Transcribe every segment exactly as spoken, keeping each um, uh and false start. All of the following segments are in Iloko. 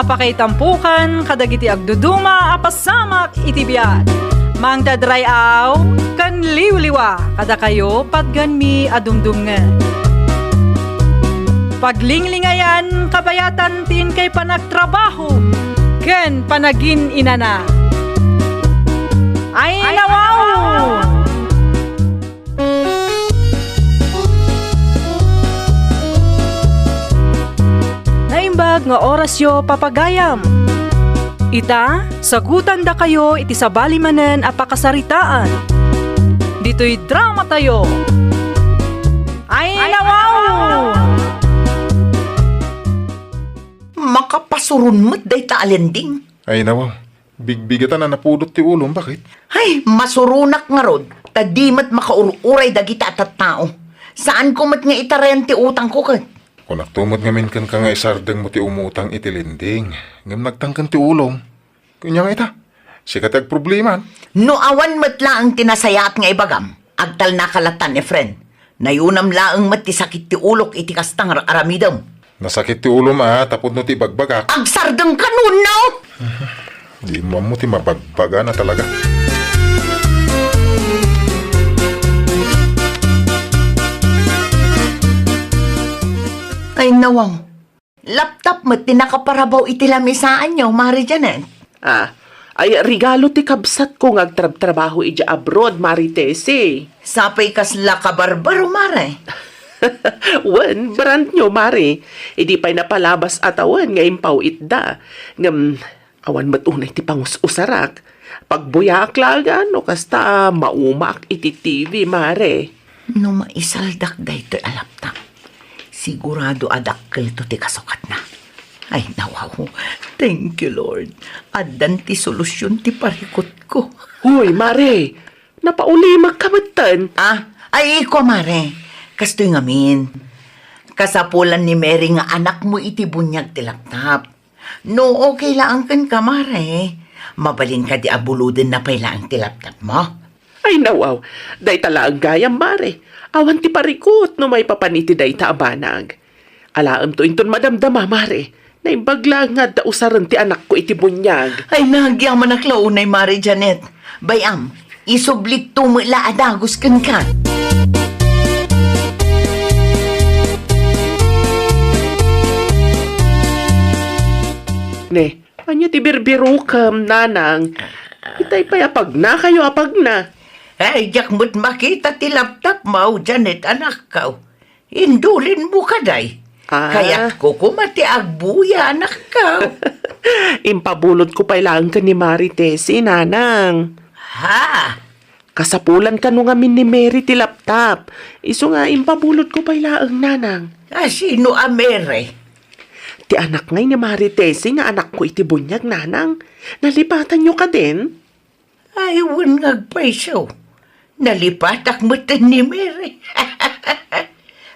Pakaitampokan kadagiti agduduma a pasamak iti biag. Mangted ray-aw ken liwliwa kadakayo patgenmi a dumdumngeg. Paglinglingayan kabayatan ti inkay panagtrabaho ken panagin-inana. Ay, nawaw! Naimbag nga orasyo, papagayam. Ita, sagutandakayo iti sabali manen a pakasaritaan. Ditoy dramatayo. Ay, nawaw! Makapasuron met dayta a lending. Ay, nawaw. Bigbigatan a napudot ti ulom, bakit? Ay, masuronak ngarud, ta di met makaur-uray dagita a tattao. Saanko met nga itarayan ti utangko ket. Kunakto met ngamin kenka nga isardengmo ti umutang iti lending, ngem nagtangken ti ulom. Kunya nga ita, sika ti agproblema. No awan met laeng ti nasayaat nga ibagam, agtalnaka lattan, Efren. Nayunam laeng met ti sakit ti ulok iti kasta nga aramidem. Nasakit ti ulom a, tapno ti ibagbagak. Agsardengka, no? Di mo ammo ti mabagbagana talaga. Ay, nawaw. Laptop met ti nakaparabaw iti lamisaanyo, Mare Janet. Ah, ay, regalo ti kabsatko nga agtrabtrabaho idiay abroad, Mare Tessie. Sapay kasla kabarbaro, Mare. Wen, brand new, Mare. Idi pay napalabas a tawen nga impaw-itda. Ngem, awan met unay ti pangus-usarak. Pagbuyaak laengen no kasta a maumaak iti T V, Mare. No maisaldak daytoy a laptop, sigurado a dakkelto ti kasukatna. Ay, nawaw. Thank you, Lord. Addan ti solusyon ti parikutko. Hoy, Mare! Napaulimakka metten. Ah, ay, iko, Mare. Kastoy ngamin. Kasapulan ni Mary nga anakmo iti buniag ti laptop. No okay laeng kenka, Mare, mabalin kadi a bulodenna pay laeng ti laptopmo? Ay, nawaw, dayta laeng gayam, Mare. Awan ti parikut no maipapan iti dayta a banag. Alaemto inton madamdama, Mare. Naimbag laeng nga adda usaren ti anakko iti buniag. Ay, nagyamanak la unay, Mare Janet. Bay-am, isublikto met la a dagus kenka. Ne, ania ti birbirukem, nanang? Itay pay a pagnakayo a pagna. Ay, diak met makita ti laptopmo, Janet, anakko. Indulinmo kadi? Ah. Kayatko koma ti agbuya, anakko. Impabulodko pay laeng ken ni Mare Tessie, nanang. Ha? Kasapulan kano ngamin ni Mary ti laptop. Isu nga impabulodko pay laeng, nanang. A, sino a Mary? Ti anak ngay ni Mare Tessie nga anakko iti buniag, nanang. Nalipatanyo kadin? Ay, wen nga agpayso. Nalipatak metten ni Mary.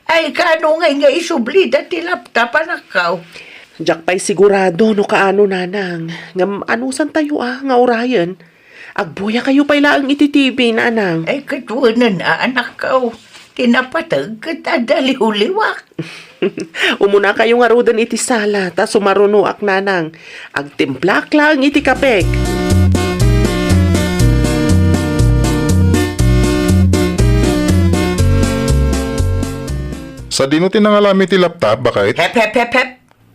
Ay, kaano ngay nga isublida ti laptop, anakko? Diak pay sigurado no kaano, nanang. Ngem anusantayo a nga urayen? Agbuyakayo pay laeng iti T V, nanang. Ay, ket wenen a, anakko. Ti napateg ket adda liwliwak. Umunakayo ngaruden iti sala, ta sumarunoak, nanang. Agtimplaak laeng iti kapek. Sadino ti nangalami ti laptop, baket? Hep, hep, hep, hep.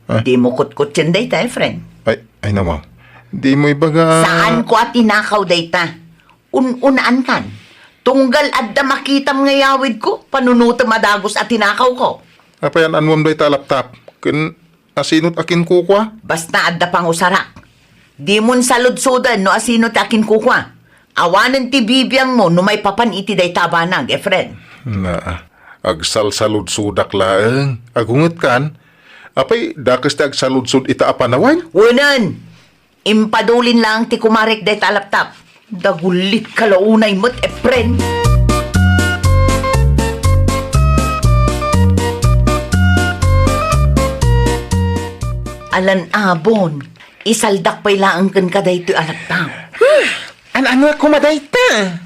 Ah. Dimo kutkutten dayta, Efren. Ay, ay, nawaw. Dimo ibaga. Saanko a tinakaw dayta. Un-unaankan. Tunggal adda makitam nga yawidko, panunotem a dagus a tinakawko. Apay an-annuam dayta a laptop? Ken asino ti akinkukua? Basta adda pangusarak. Dimon saludsoden no asino ti akinkukua. Awanen ti bibiangmo no maipapan iti dayta a banag, Efren. Naa, agsalsaludsodak laeng. Agungetkan? Apay, dakes ti agsaludsod ita a panawen? Wenen! Impadulin laeng ti kumarek dayta a laptop. Dagullitka la unay met, Efren. Alan-a, Bon, isaldak pay laeng kenka daytoy a laptop. An-ano a koma dayta?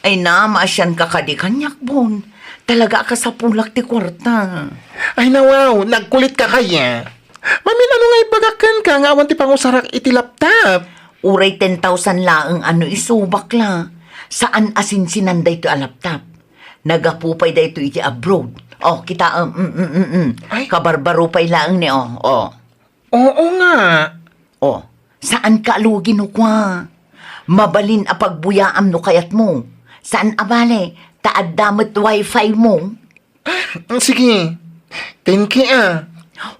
Ay na, maasianka kadi kaniak, Bon. Talaga a kasapulak ti kuarta. Ay, nawaw, nagkulitka kaya? Mamin-ano Ay, bagak kenka nga awan ti pangusarak iti laptop. Uray ten thousand laeng a no isu, bakla. Saan a sinsinan daytoy a laptop. Naggapu pay daytoy iti abroad. O, kitaem, mm, mm, mm, mm. Ay. Kabarbaro pay laeng ni, o, o. Oo nga. O, saanka a lugi no kua. Mabalin a pagbuyaam no kayatmo. Saan a bale, ta adda met wifi mo. Ah, sige. Thank you, ah.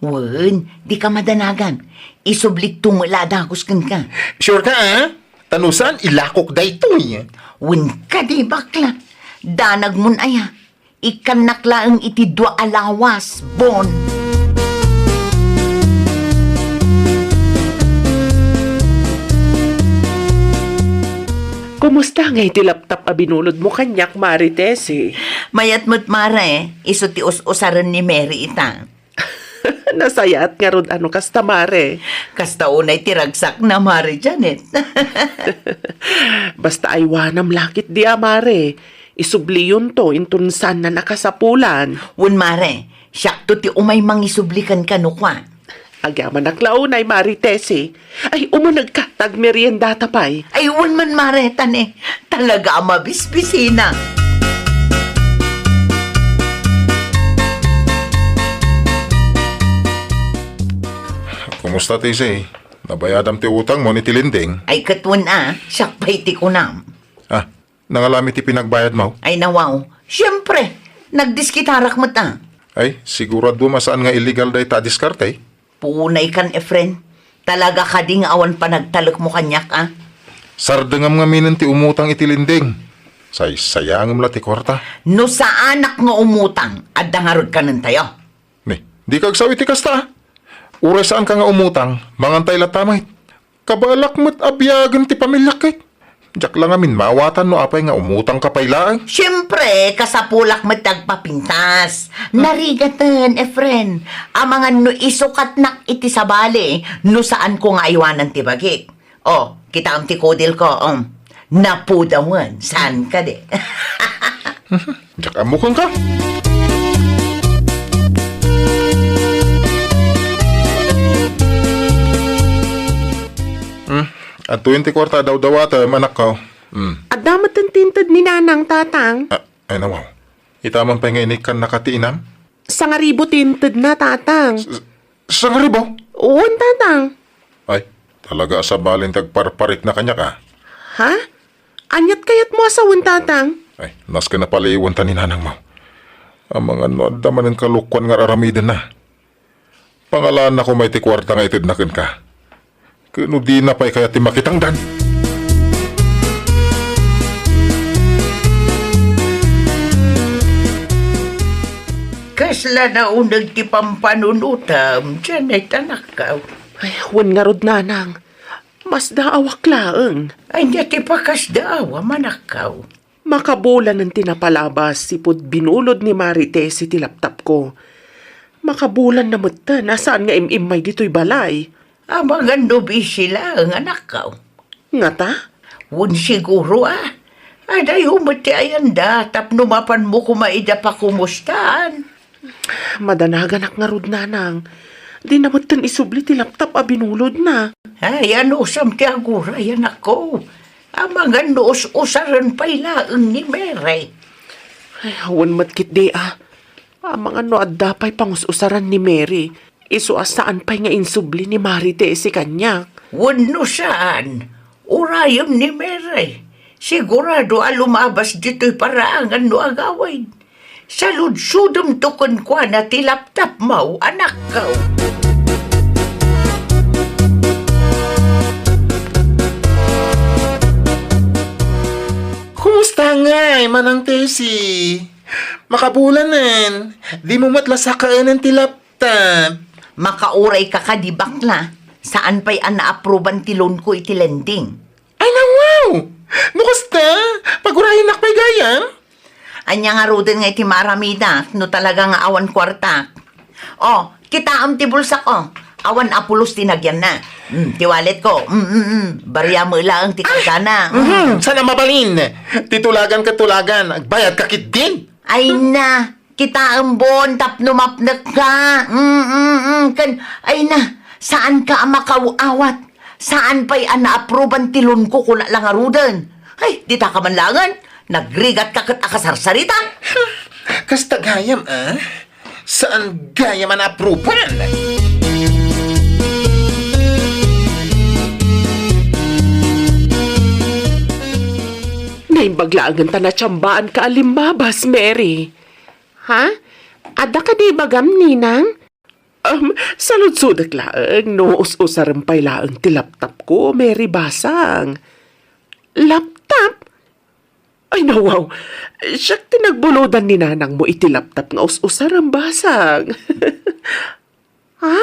Wen, dika madanagan. Isublikto met la a dagus kenka. Sure ka, ah? Ta no saan, ilakok daytoy. Wen kadi, bakla. Danagmon aya. Ikkannak laeng iti dua a lawas, Bon. Kumusta ngay ti laptop a binulodmo kaniak, Mare Tessie? Mayat met, Mare. Isu ti us-usaren ni Mary ita. Nasayaat ngarud a no kasta, Mare. Kasta unay ti ragsakna, Mare Janet. Basta aywanam la ketdi a, Mare. Isubliyonto inton saanna a kasapulan. Wen, Mare, siakto ti umay mangisubli kenka no kua. Agyamanak la unay, Mare Tessie. Ay, umunegka, ta agmeriendata pay. Ay, wen man, Mare, ta ne, talaga a mabisbisina. Kumusta, Tessie? Nabayadam ti utangmo iti lending? Ay, ket wen a, siak pay ti kunam. Ah, nangalami ti pinagbayadmo? Ay, nawaw. Siempre, nagdiskitarak met a. Ay, sigurado a saan nga illegal dayta a diskarte? Punay kan, Efren. Talaga kadi nga awan panagtalekmo kaniak, a? Sardengam ngaminen ti umutang iti lending. Saysayangem la ti kuarta. No saanak nga umutang, adda ngarud kanentayo. Ni, dika agsao iti kasta, a. Uray saanka nga umutang, mangantay latta met. Kabaelak met a biagen ti pamiliak ket. Diak la ngamin maawatan no apay nga umutangka pay laeng. Siempre, kasapulak met ti agpapintas. Narigaten, Efren. Amangan no isukatnak iti sabali, no saanko nga aywanan ti bagik. O, kitaem ti kudilko, um. Napudawen, saan kadi? Diak ammo kenka. Hmm, adtoyen ti kuarta a dawdawatem, anakko. Hmm. Adda met ti inted ni Nanang, Tatang. Ah, ay, nawaw. Ita man pay nga inikkannaka ti inam? Sangaribu ti intedna, Tatang. S-, sangaribu? Wen, Tatang. Ay, talaga a sabalin ti agparparikna kaniak, a. Ha? Aniat kayatmo a sawen, Tatang? Ay, nasken a paliiwenta ni nanangmo. Amangan no adda manen kalokuan nga ar-aramidenna. Pangalaannako met ti kuarta nga itedna kenka. Ket no dina pay kayat ti makitangdan. Kasla nauneg ti pampanunotam, Janet, anakko. Ay, wen ngarud, Nanang. Masdaawak laeng. Ania ti pakasdaawam, anakko? Makabulanen ti napalabas ipud binulod ni Mare Tessie ti laptopko. Makabulanna metten a saan nga im-immay ditoy balay. Amangan no busy laeng, anakko. Ngata? Wen siguro, a. Adayo met ti ayanda tapno mapanmo koma ida pakumustaan. Madanaganak ngarud, Nanang. Dina metten isubli ti laptop a binulodna. Ay, anusam ti aguray, anakko? Amangan no us-usaren pay laeng ni Mary. Ay, wen met ketdi, a. Amangan no adda pay pangus-usaran ni Mary. Isu a saan pay nga insubli ni Mare Tessie kaniak. Wenno saan, urayem ni Mary. Sigurado a lumabas ditoy paraangan no agawid. Saludsodemto kenkuana ti laptopmo, anakko. Kumusta ngay, Manang Tessie? Makabulanen, dimo met la sakaenen ti laptop. Ta, makaurayka kadi, bakla. Saan pay a naaproban ti loanko iti lending. Ay, nawaw! No kasta, pagurayennak pay gayam? Ania ngaruden nga iti maaramidak no talaga nga awan kuartak? O, kitaem ti bulsak, o. Awan a pulos ti nagyanna. Mm, ti walletko. Mm, mm, mm. Bariam laeng ti kargana. Mm. Mhm, saan a mabalin? Ti tulagan ket tulagan. Agbayadka ketdin. Ay na, kitaem, Bon, tapno mapnekka. Mm, mm, mm, ken, ay na, Saanka a makaw-awat. Saan pay a naapruban ti loan ko, kuna la ngaruden. Ay, dita ka man laengen. Nagrigatka ket akasarsarita. Kasta gayam, a? Saan gayam a naapruban? Naimbag laengen ta natsambaanka a limmabas, Mary. Ha? Adda kadi ibagam, Ninang? Um, saludsodek laeng no us-usarem pay laeng ti laptop ko, Mary Basang. Laptop? Ay, nawaw. Siak ti nagbulodan ni nanang mo iti laptop nga us-usarem, Basang. Ha?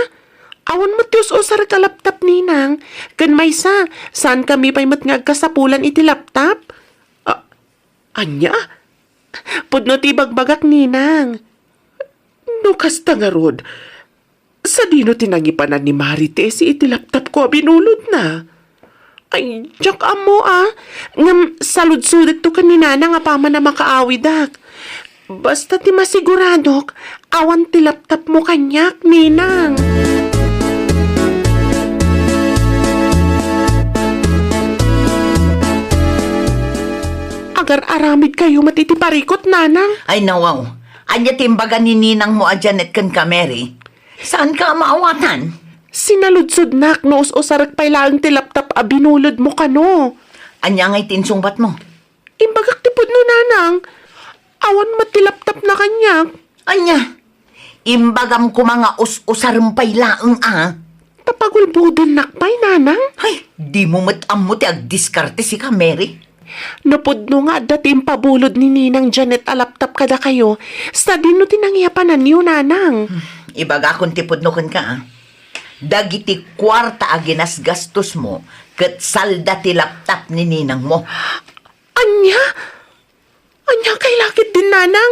Awan met ti us-usarek a laptop, Ninang. Ken maysa, saankami pay met nga agkasapulan iti laptop? A-, ania? Pudno ti ibagbagak, Ninang. No kasta ngarud, sadino ti nangipanan ni Mari Tessie iti laptop ko a binulodna? Ay, diak ammo, a. Ngem saludsodekto ken ni Nanang apaman a makaawidak. Basta ti masiguradok, awan ti laptop mo kaniak, Ninang. Agar-aramidkayo met iti parikut, Nanang. Ay, nawaw. Ania ti imbaga ni ninang mo a Janet kenka, Mary? Saanka a maawatan? Sinaludsodnak no us-usarek pay laeng ti laptop a binulod mo kano. Ania ngay ti insungbat mo? Imbagak ti pudno, Nanang. Awan met ti laptop na kaniak. Ania? Imbagam koma nga us-usarem pay laeng, a. Ta pagulbodennak pay, Nanang? Ay, dimo met ammo ti agdiskarte sika, Mary. No pudno nga adda ti impabulod ni Ninang Janet a laptop kadakayo, sadino ti nangiapananyo, Nanang? Ibagakon ti pudno kenka, a. Dagiti kuarta a ginasgastos mo ket salda ti laptop ni ninang mo. Ania? Ania kay lakit din, Nanang?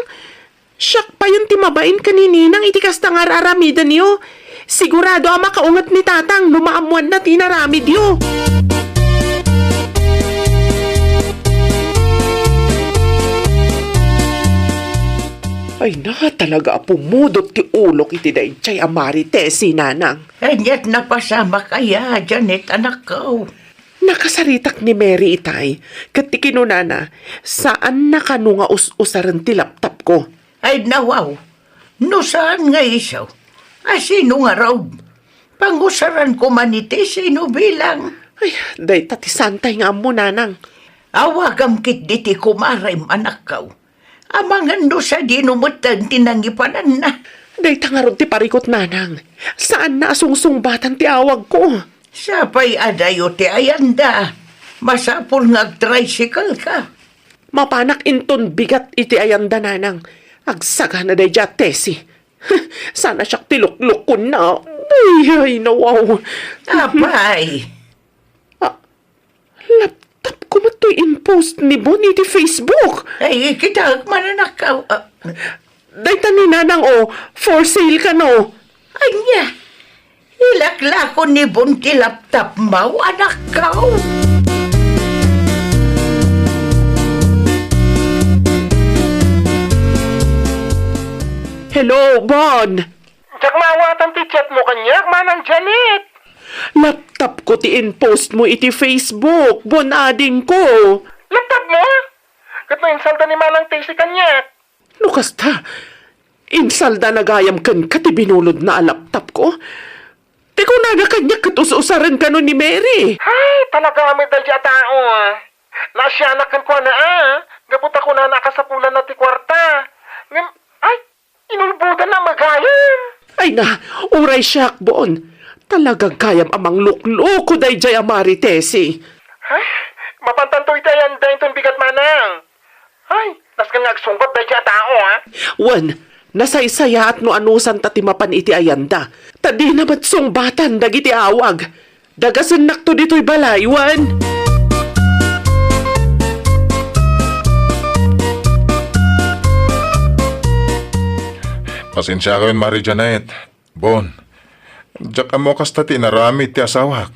Siak payen ti mabain ken ni Ninang iti kasta nga ar-aramidenyo. Sigurado a makaunget ni Tatang no maammoanna ti inaramidyo. Ay na, talaga a pumudot ti ulok iti daydiay a Mari Tessie, Nanang. Aniat napasamak aya, Janet, anakko? Nakasaritak ni Mary itay, ket ti kinunana, saanna kano nga us-usaren ti laptopko. Ay, nawaw. No saan nga isu, a sino ngarud? Pangusaranko man iti sino bilang. Ay, dayta ti saantay nga ammo, Nanang. Awagam ketdi ti kumarem, anakko. Amangan no sadino metten ti nangipananna. Dayta ngarud ti parikut, Nanang. Saanna a sungsungbatan ti awagko. Sapay adayo ti ayanda. Masapul nga agtricycle ka. Mapanak inton bigat iti ayanda, Nanang. Agsagana daydiay a Tessie. Sana siak ti luklukkonna. Ay, ay, nawaw. Apay. Ah, laptopko met toy in-post ni Bon iti Facebook. Ay, kitaek man, anakko. Ah. Dayta ni Nanang, o, for sale kano. Ania? Ilaklako ni Bon ti laptopmo, anakko. Hello, Bon. Diak maawatan ti chat mo kaniak, Manang Janet. Laptopko ti in-post mo iti Facebook, Bon, adingko. Laptopmo? Ket no insalda ni Manang Tessie kaniak? No kasta, insaldana gayam kenka ti binulodna a laptopko? Ti kunana kaniak ket us-usaren kano ni Mary. Ay, talaga met daydiay a tao, a. Naasianak kenkuana, a. Gapu ta kunana a kasapulanna ti kuarta. Ngem, ay, inulbodanna a gayam. Ay na, uray siak, Bon. Talaga gayam a manglukloko daydiay a Mari Tessie. Ay, mapantanto iti ayanda inton bigat, Manang. Ay, nasken nga agsungbat daydiay a tao, a. Wen, nasaysayaat no anusanta ti mapan iti ayanda. Ta dina met sungbatan dagiti awag. Dagasennakto ditoy balay, wen. Pasensiakayon, Mari Janet. Bon, diak ammo kasta ti inaramid ti asawak.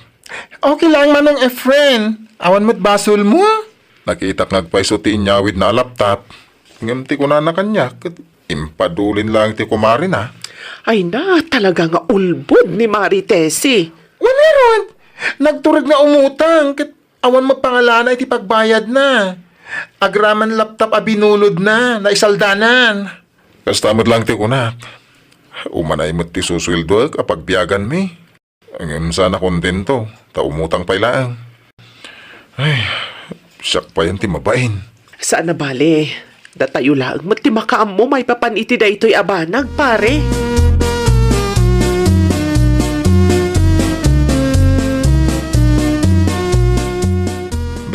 Okay lang, Manong Efren. Awan met basolmo? Nakitak nga agpayso ti inyawidna a laptop. Ngem ti kunana kaniak, ket impadulin lang ti kumarina. Ay na, talaga nga ulbod ni Mari Tessie. Wen ngarud, nagtureg nga umutang ket awan met pangalana iti pagbayadna. Agraman laptop a binulodna, naisaldanan. Kasta met laeng ti kunak. Umanay met ti susueldoek a pagbiaganmi. Ngem saan a kontento, ta umutang pay laeng. Ay, siak payen ti mabain. Saan a bale, datayo laeng met ti makaammo maipapan iti daytoy a banag, pare.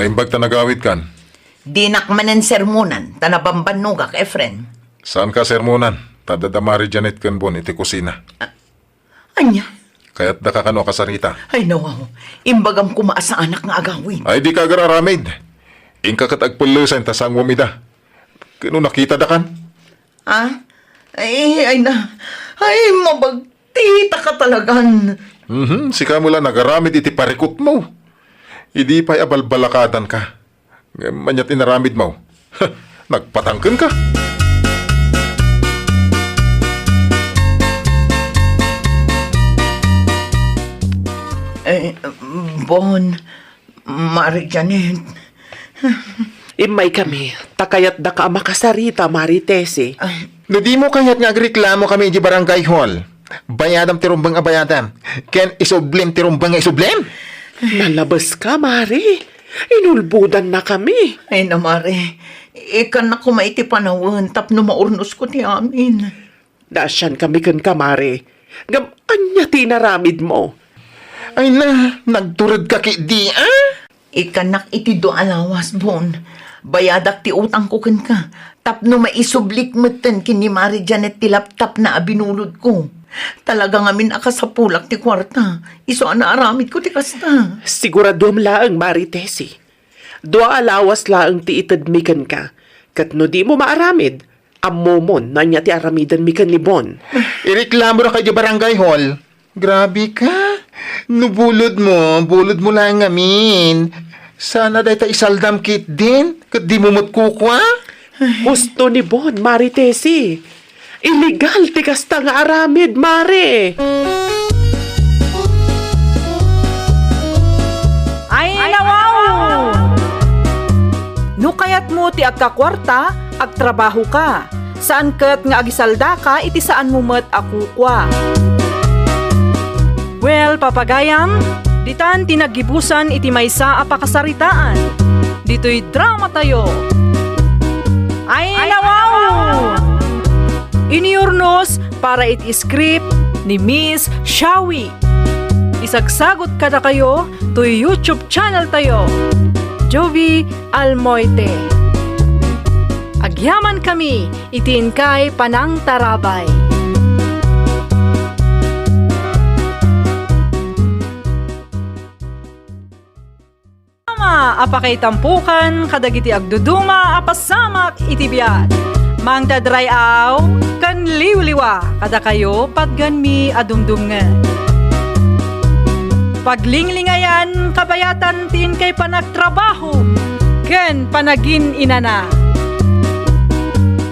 Naimbag ta nagawidkan. Dinak manen sermonan, ta nabambannogak, Efren. Saanka a sermonan, ta adda da Mari Janet ken Bon iti kusina. Ania? Kayatdaka kano a kasarita? Ay, nawaw. Imbagam koma a saanak nga agawid. Ay, dika agar-aramid. Inka ket agpellesan ta sanguem ida. Ken no nakitadakan? Ah? Ay, ay na. Ay, mabagtitaka talagan. Mhm, sika met la nagaramid iti parikutmo. Idi pay a balbalakadanka. Ngem ania ti inaramidmo? Nagpatangkenka? Eh, Bon, Mari Janet. Immaykami, ta kayatdaka a makasarita, Mari Tessie. Ay. No dimo kayat nga agreklamokami iti barangay hall, bayadam ti rumbeng a bayadam, ken isublim ti rumbeng nga isublim. Nalabeska, Mari. Inulbodannakami. Ay na, Mari. Ikkannak koma iti panawen tapno maurnosko ti amin. Naasiankami kenka, Mari. Ngem ania ti inaramidmo? Ay na, nagturedka ketdi, a? Ikkannak iti dua a lawas, Bon. Bayadak ti utangko kenka. Tapno maisublik metten ken ni Mari Janet ti laptopna a binulodko. Talaga ngamin a kasapulak ti kuarta. Isu a naaramidko ti kasta. Siguraduem laeng, Mari Tessie. Dua a lawas laeng ti itedmi kenka. Ket no dimo maaramid, ammomon no ania ti aramidenmi ken ni Bon. Ireklamodaka idiay barangay hall. Grabe ka. No bulodmo, bulodmo laeng ngamin. Sana dayta isaldam ketdin, ket dimo met kukua. Husto ni Bon, Mari Tessie. Illegal ti kasta nga aramid, Mari. Ay, nawaw! No kayatmo ti agkakuarta, agtrabahoka. Saan ket nga agisaldaka iti saanmo met a kukua. Well, papagayam, ditan ti naggibusan iti maysa a pakasaritaan. Ditoy dramatayo. Ay, nawaw! Iniurnos para iti script ni Miss Shawi. Isagsagut kadakayo toy YouTube channel tayo, Jovie Almoite. Agyamankami iti inkay panangtarabay. Ama a pakaitampokan kadagiti agduduma a pasamak iti biag. Mangted ray-aw ken liwliwa kadakayo patgenmi a dumdumngeg. Paglinglingayan kabayatan ti inkay panagtrabaho ken panagin-inana.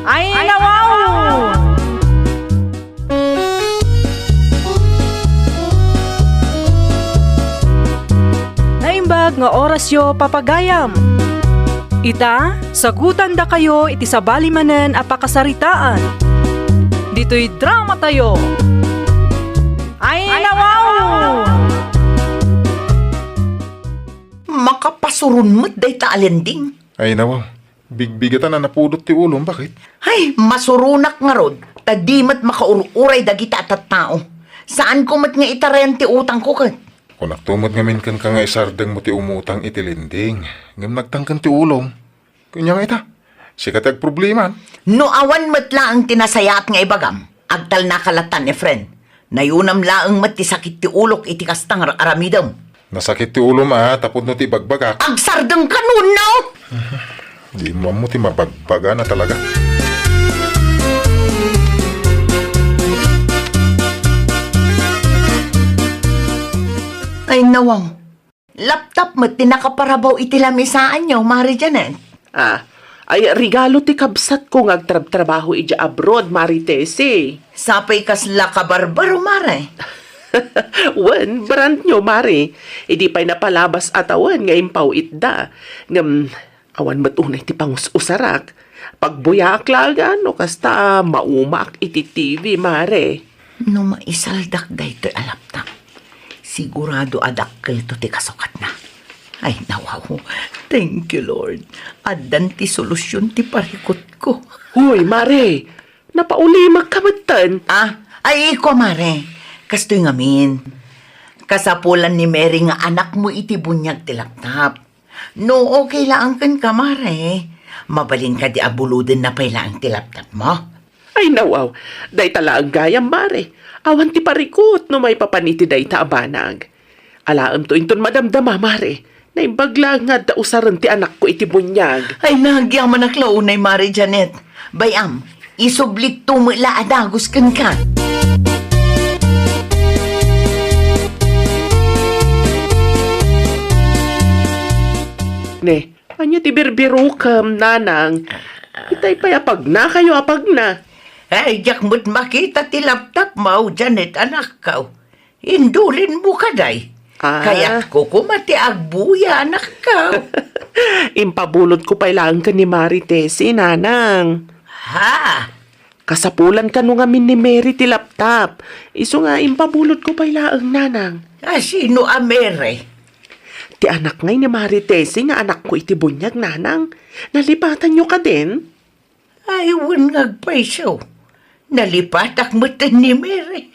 Ay, nawaw! Naimbag nga orasyo, papagayam. Ita, sagutandakayo iti sabali manen a pakasaritaan. Ditoy dramatayo. Ay, nawaw! Makapasuron met dayta a lending. Ay, nawaw. Bigbigatan a napudot ti ulom, bakit? Ay, masuronak ngarud, ta di met makaur-uray dagita a tattao. Saanko met nga itarayan ti utangko ket. Kunakto met ngamin kenka nga isardengmo ti umutang iti lending, ngem nagtangken ti ulom. Ania nga ita? Sika ti agproblema. No awan met laeng ti nasayaat nga ibagam, agtalnaka lattan, Efren. Nayunam laeng met ti sakit ti ulok iti kasta nga aramidem. Nasakit ti ulom a, tapno ti ibagbagak. Agsardengka, no? Dimo ammo ti mabagbagana talaga. Ay, nawaw. Laptop met ti nakaparabaw iti lamisaanyo, Mari Janet. Ah, Ay, regalo ti kabsatko nga agtrabtrabaho idiay abroad, Mari Tessie. Sapay kasla kabarbaro, Mare? Wen, brand new, Mari. Idi pay napalabas a tawen nga impaw-itda. Ngem, awan met unay ti pangus-usarak. Pagbuyaak laeng no kasta maumaak iti T V, Mare. No maisaldak daytoy a laptop, sigurado a dakkelto ti kasukatna. Ay, nawaw. Thank you, Lord. Addan ti solusyon ti parikutko. Hoy, Mare! Napaulimek ka metten. Ah, ay, iko, Mare. Kastoy ngamin. Kasapulan ni Mary nga anakmo iti buniag ti laptop. No okay laeng kenka, Mare, mabalin kadi a bulodenna pay laeng ti laptopmo? Ay, nawaw. Dayta laeng gayam, Mare. Awan ti parikut no maipapan iti dayta a banag. Alaemto inton madamdama, Mare. Naimbag laeng nga adda usaren ti anakko iti buniag. Ay, nagyamanak la unay, Mare Janet. Bay-am, isublikto met la a dagus kenka. Ne, ania ti birbirukem, nanang? Itay pay a pagnakayo a pagna. Ay, diak met makita ti laptopmo, Janet, anakko. Indulinmo kadi. Ah. Kayatko koma ti agbuya, anakko. Impabulotko pay laeng ken ni Mari Tessie, nanang. Ha? Kasapulan kano ngamin ni Mary ti laptop. Isu nga impabulotko pay laeng, nanang. A, sino a Mary? Ti anak ngay ni Mari Tessie nga anakko iti buniag, nanang. Nalipatanyo kadin? Ay, wen nga agpayso. Nalipatak metten ni Mary.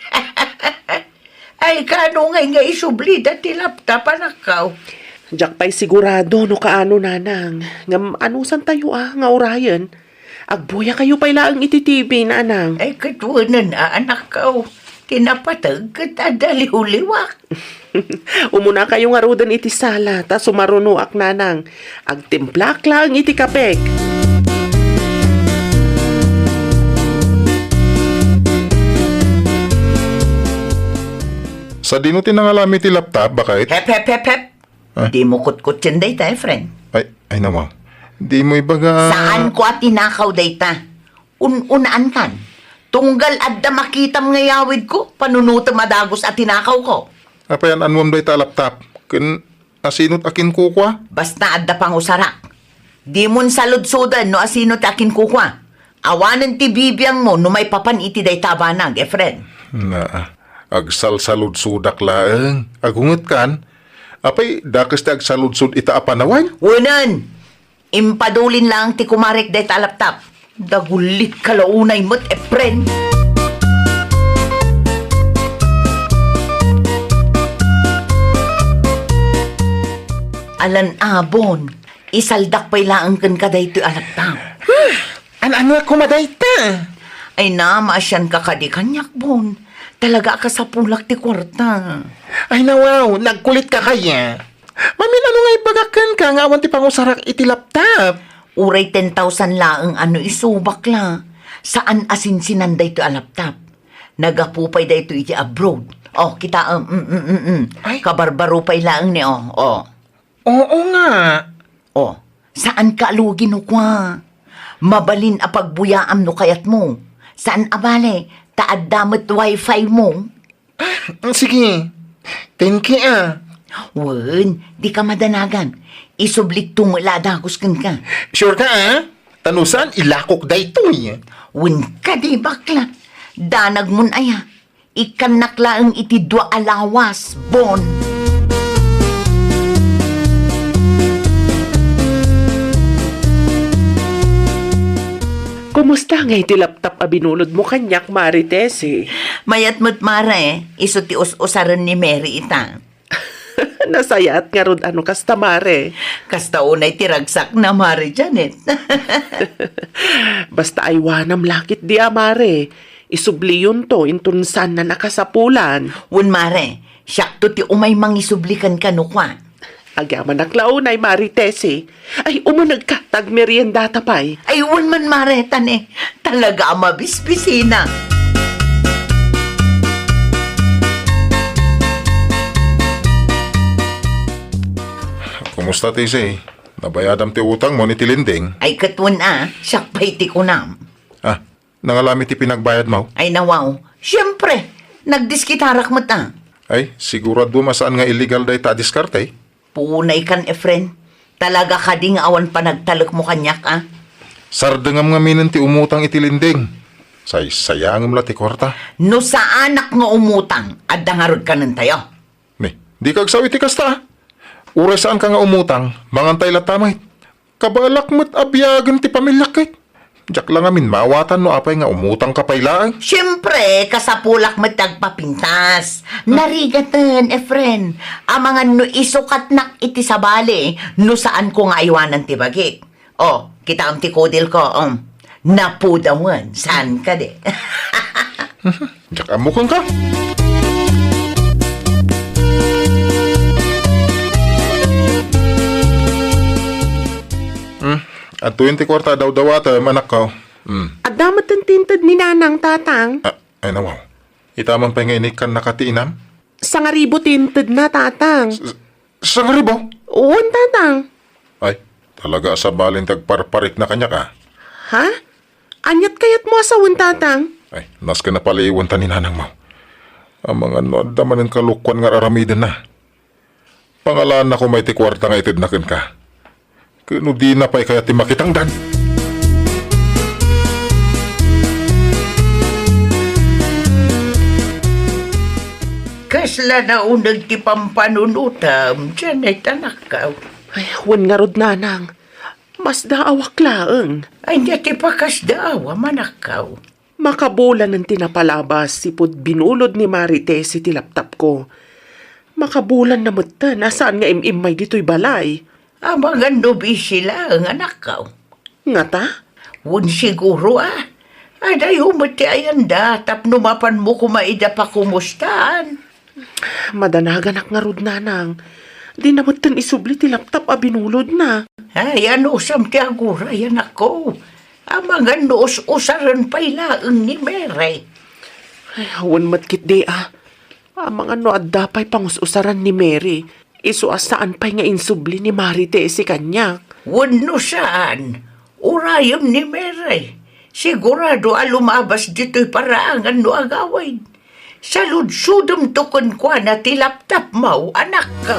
Ay, kaano ngay nga isublida ti laptop, anakko? Diak pay sigurado no kaano, nanang. Ngem anusantayo a nga urayen? Agbuyakayo pay laeng iti T V, nanang. Ay, ket wenen a, anakko. Ti napateg ket adda liwliwak. Umunakayo ngaruden iti sala, ta sumarunoak, nanang. Agtimplaak laeng iti kapek. Sadino ti nangalami ti laptop, baket? Hep, hep, hep, hep. Ah? Dimo kutkutten dayta, Efren. Ay, ay, nawa. Dimo ibaga. Saanko a tinakaw dayta. Un-unaankan. Tunggal adda makitam nga yawidko, panunotem a dagus a tinakawko. Apay an-anuem dayta a laptop? Ken asino ti akinkukua? Basta adda pangusarak. Dimon saludsoden no asino ti akinkukua. Awanen ti bibiangmo no maipapan iti dayta a banag, Efren. Naa, agsalsaludsodak laeng. Agungetkan, apay dakes ti agsaludsod ita a panawen? Wenen! Impadulin laeng ti kumarek dayta a laptop. Dagulitka la unay met, Efren. Alan-a, Bon, isaldak pay laeng kenka daytoy a laptop. An-ano a koma dayta? Ay na, maasianka kadi kaniak, Bon. Talaga a kasapulak ti kuarta. Ay na, wow, nagkulitka kaya? Mamin, ano nga ibagak kenka nga awan ti pangusarak iti laptop? Uray ten thousand laeng a no isubak la. Saan a sinsinan daytoy a laptop. Nagapu pay daytoy iti abroad. Oh, kita, um, mm, mm, mm, mm. Ay. Kabarbaro pay laeng ni, oh, oh. Oo nga. Oh, saanka a lugi no kua. Mabalin a pagbuyaam no kayatmo. Saan a bale, ta adda met wifi mo. Ah, sige. Thank you, ah. Wen, dika madanagan. Isublikto met la a dagus kenka. Sure ka, ah? Ta no saan, ilakok daytoy. Wen kadi, bakla. Danagmon aya. Ikkannak laeng iti dua a lawas, Bon. Kumusta ngay ti laptop a binulodmo kaniak, Mari Tessie? Mayat met, Mare. Isu ti us-usaren ni Mary ita. Nasayaat ngarud a no kasta, Mare. Kasta unay ti ragsakna, Mare Janet. Basta aywanam la ketdi a, Mare. Isubliyonto inton saanna a kasapulan. Wen, Mare, siakto ti umay mangisubli kenka no kua. Agyamanak la unay, Mari Tessie. Ay, umunegka, ta agmeriendata pay. Ay, wen man, Mare, ta ne, talaga a mabisbisina. Kumusta, Tessie? Nabayadam ti utangmo iti lending? Ay, ket wen a, siak pay ti kunam. Ah, nangalami ti pinagbayadmo? Ay, nawaw. Siempre, nagdiskitarak met a. Ay, siguraduem a saan nga illegal dayta a diskarte? Punay kan, Efren. Talaga kadi nga awan panagtalekmo kaniak, a? Sardengam ngaminen ti umutang iti lending. Saysayangem la ti kuarta. No saanak nga umutang, adda ngarud kanentayo. Ni, dika agsao iti kasta, a. Uray saanka nga umutang, mangantay latta met. Kabalak met a biagen ti pamiliak ket. Diak la ngamin maawatan no apay nga umutangka pay laeng. Siempre, kasapulak met ti agpapintas. Narigaten, Efren. Amangan no isukatnak iti sabali, no saanko nga aywanan ti bagik. O, kitaem ti kudilko, um. Napudawen, saan kadi? Diak ammo kenka. Hmm, adtoyen ti kuarta a dawdawatem, anakko. Hmm. Adda met ti inted ni Nanang, Tatang. Ah, ay, nawaw. Ita man pay nga inikkannaka ti inam? Sangaribu ti intedna, Tatang. S-, sangaribu? Wen, Tatang. Ay, talaga a sabali ti agparparikna kaniak, a. Ha? Aniat kayatmo a sawen, Tatang? Ay, nasken a paliiwenta ni Nanangmo. Amangan no adda manen kalokuan nga ar-aramidenna. Pangalaannako met ti kuarta nga itedna kenka. Ket no dina pay kayat ti makitangdan. Kasla nauneg ti pampanunotam, Janet, anakko. Ay, wen ngarud, Nanang. Masdaawak laeng. Ania ti pakasdaawam, anakko? Makabulanen ti napalabas iti binulod ni Marites iti laptopko. Makabulanna metten a saan nga im-immay ditoy balay. Amangan no busy laeng, anakko. Ngata? Wen siguro a. Adayo met ti ayanda tapno mapanmo koma ida pakumustaan. Madanaganak ngarud, Nanang. Dina metten isubli ti laptop a binulodna. Ay, anusam ti aguray, anakko? Amangan no us-usaren pay laeng ni Mary. Ay, awan met ketdi a. Amangan no adda pay pangus-usaran ni Mary. Isu a saan pay nga insubli ni Marites kaniak. Wenno saan, urayem ni Mary. Sigurado a lumabas ditoy paraangan no agawid. Saludsodemto kenkuana ti laptopmo, anakko.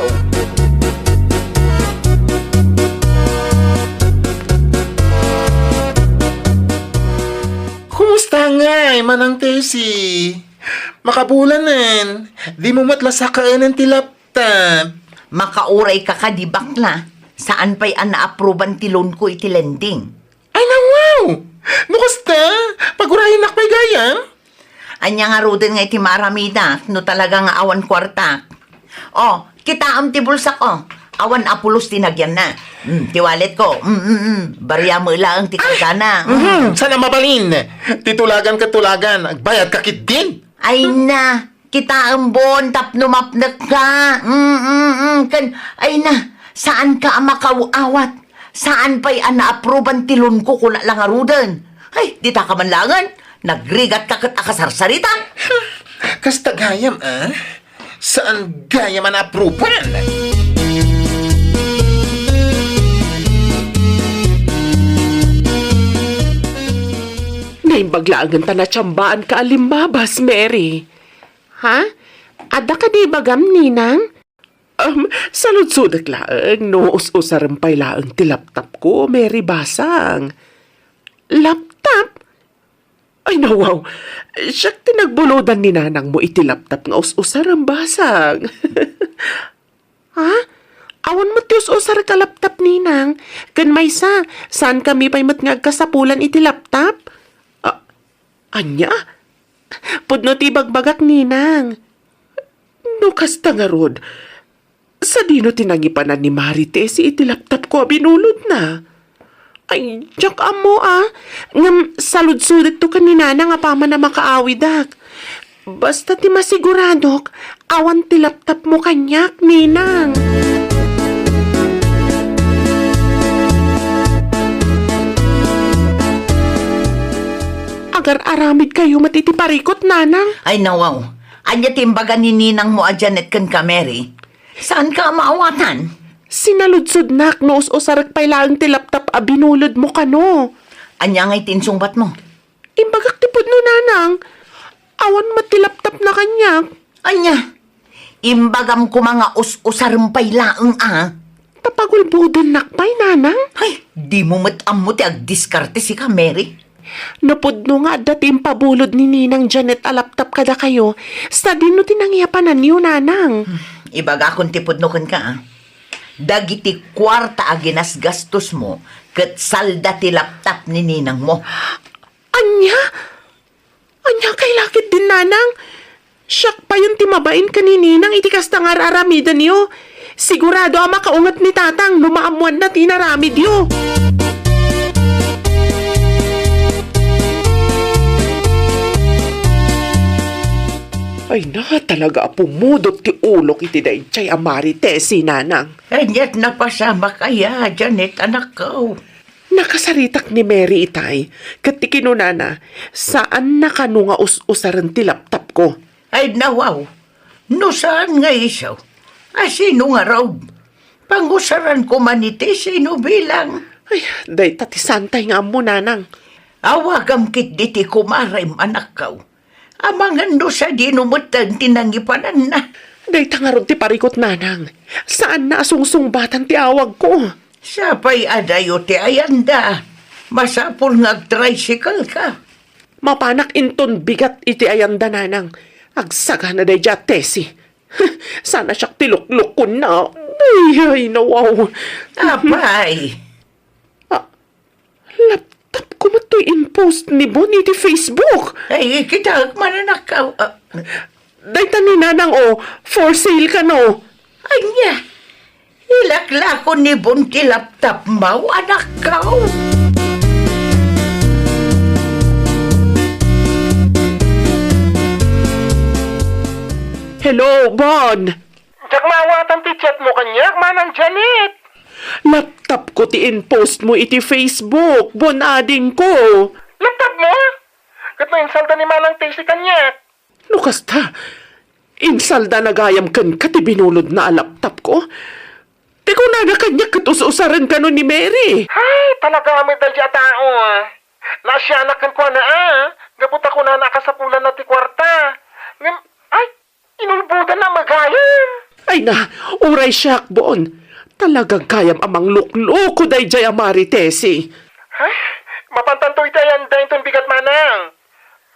Kumusta ngay, Manang Tessie? Makabulanen, dimo met la sakaenen ti laptop. Makaurayka kadi, bakla. Saan pay a naapruban ti loanko iti lending. Ay, nawaw! No kasta, pagurayennak pay gayam? Ania ngaruden nga iti maaramidak no talaga nga awan kuartak? O, kitaem ti bulsako. Awan a pulos ti nagyanna. Mm, ti walletko. Mm, mm, mm. Baria met laeng ti kargana. Mm. Mhm, saan a mabalin. Ti tulagan ket tulagan. Agbayadka ketdin. Ay na, kitaem bon tapno mapnekka. Mm, mm, mm. Ken, ay na, saanka a makaw-awat. Saan pay a naapruban ti loanko, kuna la ngaruden. Ay, dita ka man laengen. Nagrigatka ket akasarsarita. Kasta gayam, a? Saan gayam a naapruban? Naimbag laengen ta natsambaanka a limmabas, Mary. Ha? Adda kadi ibagam, Ninang? Um, saludsodek laeng no us-usarem pay laeng ti laptopko, Mary, basang. Laptop? Ay, nawaw. Siak ti nagbulodan ni nanangmo iti laptop nga us-usarem, basang. Ha? Awan met ti us-usarek a laptop, Ninang. Ken maysa, saankami pay met nga agkasapulan iti laptop? A-, ania? Pudno ti ibagbagak, Ninang. No kasta ngarud, sadino ti nangipanan ni Marites iti laptopko a binulodna? Ay, diak ammo, a. Ngem saludsodekto ken ni Nanang apaman a makaawidak. Basta ti masiguradok, awan ti laptopmo kaniak, Ninang. Agar-aramidkayo met iti parikut, Nanang. Ay, nawaw. Ania ti imbaga ni ninangmo a Janet kenka, Mary? Saanka a maawatan? Sinaludsodnak no us-usarek pay laeng ti laptop a binulodmo kano. Ania ngay ti insungbatmo? Imbagak ti pudno, nanang. Awan met ti laptopna kaniak. Ania? Imbagam koma nga us-usarem pay laeng a. Ta pagulbodennak pay, nanang. Ay, dimo met ammo ti agdiskarte sika, Mary. No pudno nga adda ti impabulod ni Ninang Janet a laptop kadakayo, sadino ti nangiapananyo, nanang? Ibagakon ti pudno kenka, a. Dagiti kuarta a ginasgastosmo ket salda ti laptop ni ninangmo. Ania? Ania kay la ketdin, nanang? Siak payen ti mabain ken ni ninang iti kasta nga ar-aramidenyo. Sigurado a makaunget ni tatang no maammoanna ti inaramidyo. Ay na, talaga a pumudot ti ulok iti daydiay a Mari Tessie, nanang. Aniat napasamak aya, Janet, anakko? Nakasaritak ni Mary itay, ket ti kinunana, saanna kano nga us-usaren ti laptopko. Ay, nawaw. No saan nga isu, a sino ngarud? Pangusaranko man iti sino bilang. Ay, dayta ti saantay nga ammo, nanang. Awagam ketdi ti kumarem, anakko. Amangan no sadino metten ti nangipananna. Dayta ngarud ti parikut, nanang. Saanna a sungsungbatan ti awagko. Sapay adayo ti ayanda. Masapul nga agtricycle ka. Mapanak inton bigat iti ayanda, nanang. Agsagana daydiay a Tessie. Sana siak ti luklukkonna. Ay, ay, nawaw. Apay. Ah, laptopko met toy in-post ni Bon iti Facebook. Ay, kitaek man, anakko. Ah. Dayta ni nanang, o, for sale kano. Ania? Ilaklako ni Bon ti laptopmo, anakko. Hello, Bon. Diak maawatan ti chatmo kaniak, Manang Janet. Laptopko ti in-postmo iti Facebook, Bon, adingko. Laptopmo? Ket no insalda ni Manang Tessie kaniak? No kasta, insaldana gayam kenka ti binulodna a laptopko? Ti kunana kaniak ket us-usaren kano ni Mary. Ay, talaga met daydiay a tao, a. Naasianak kenkuana, a. Gapu ta kunana a kasapulanna ti kuarta. Ngem, ay, inulbodanna met gayam. Ay na, uray siak, Bon. Talaga gayam a manglukloko daydiay a Mari Tessie. Ay, mapantanto iti ayanda inton bigat, Manang.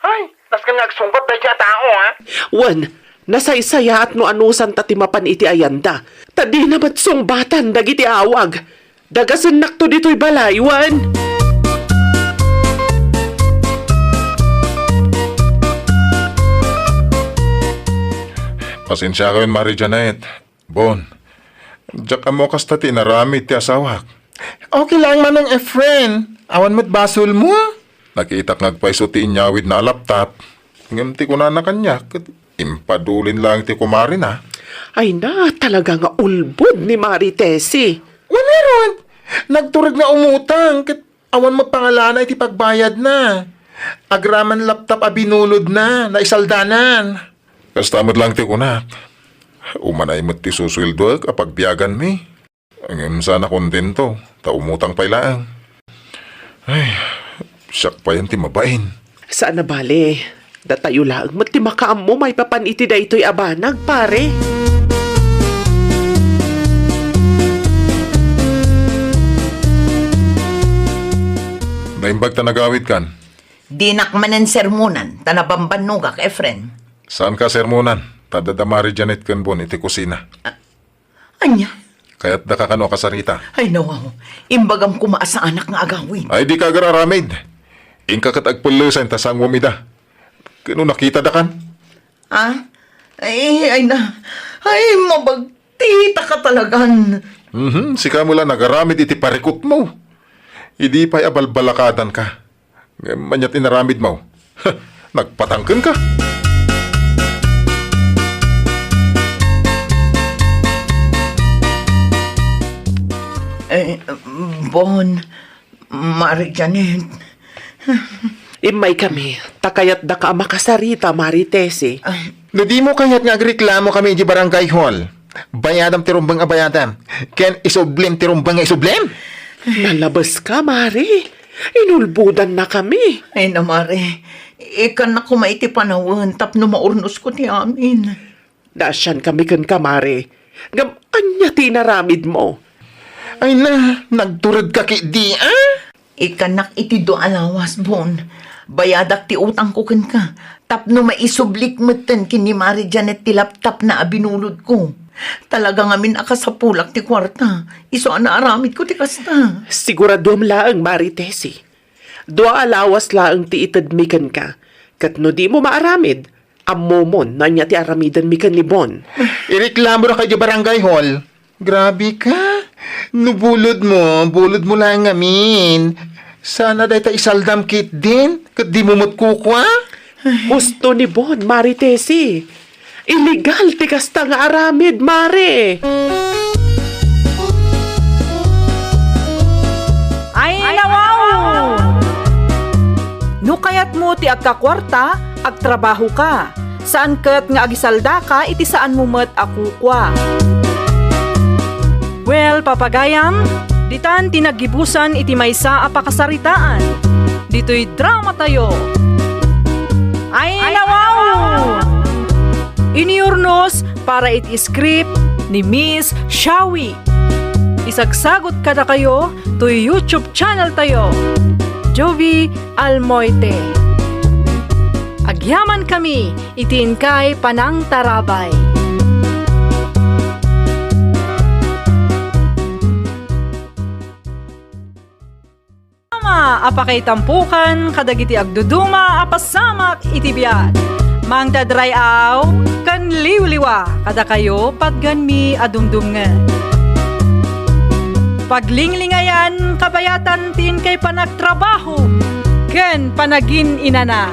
Ay, nasken nga agsungbat daydiay a tao, a. Wen, nasaysayaat no anusanta ti mapan iti ayanda. Ta dina met sungbatan dagiti awag. Dagasennakto ditoy balay, wen. Pasensiakayon, Mari Janet. Bon, diak ammo kasta ti inaramid ti asawak. Okay lang, Manong Efren. Awan met basolmo. Nakitak nga agpayso ti inyawidna a laptop. Ngem ti kunana kaniak, ket impadulin lang ti kumarina. Ay na, talaga nga ulbod ni Mari Tessie. Wen ngarud, nagtured nga umutang, ket awan met pangalana iti pagbayadna. Agraman laptop a binulodna, naisaldanan. Kasta met lang ti kunak. Umanay met ti susueldoek a pagbiaganmi. Ngem saan a kontento, ta umutang pay laeng. Ay, siak payen ti mabain. Saan a bale, datayo laeng met ti makaammo maipapan iti daytoy a banag, pare. Naimbag ta nagawidkan. Dinak manen sermonan, ta nabambannogak, Efren. Saanka a sermonan, ta adda da Mari Janet ken Bon iti kusina. Ania? Kayatdaka kano a kasarita? Ay, nawaw. Imbagam koma a saanak nga agawid. Ay, dika agar-aramid. Inka ket agpellesan ta sanguam ida. Ken no nakitadakan? Ah? Ay, ay na. Ay, mabagtitaka talagan. Mhm, sika met la nagaramid iti parikutmo. Idi pay a balbalakadanka. Ngem aniat inaramidmo? Nagpatangkenka? Eh, Bon, Mari Janet. Immaykami, ta kayatdaka a makasarita, Mari Tessie. Ah. No dimo kayat nga agreklamo kami iti barangay hall, Bayadam ti rumbeng a bayadam, ken isublim ti rumbeng nga isublim. Nalabeska, Mare. Inulbodannakami. Ay na, Mare. Ikkannak koma iti panawen tapno maurnosko ti amin. Naasiankami kenka, Mare. Ngem ania ti inaramidmo? Ay na, nagturedka ketdi, a? Ikkannak iti dua a lawas, Bon. Bayadak ti utangko kenka, tapno maisublik metten ken ni Mare Janet ti laptopna a binulodko. Talaga ngamin a kasapulak ti kuarta. Isu a naaramidko ti kasta. Siguraduem laeng, Mare Tessie. Dua a lawas laeng ti itedmi kenka, ket no dimo maaramid, ammomon no ania ti aramidenmi ken ni Bon. Ireklamora idiay barangay hall. Grabe ka. No bulodmo, bulodmo laeng ngamin. Sana dayta isaldam ketdin, ket dimo met kukua. Husto ni Bon, Mare Tessie. Illegal ti kasta nga aramid, Mare. Ay, nawaw! No kayatmo ti agkakuarta, agtrabahoka. Saan ket nga agisaldaka iti saanmo met a kukua. Well, papagayam, ditan ti naggibusan iti maysa a pakasaritaan. Ditoy dramatayo. Ay, nawaw! Iniurnos para iti script ni Miss Shawi. Isagsagot kadakayo toy YouTube channel tayo, Jovie Almoite. Agyaman kami iti inkay panangtarabay. Ama a pakaitampokan kadagiti agduduma a pasamak iti biag. Mangted ray-aw ken liwliwa kadakayo patgenmi a dumdumngeg. Paglinglingayan kabayatan ti inkay panagtrabaho ken panagin-inana.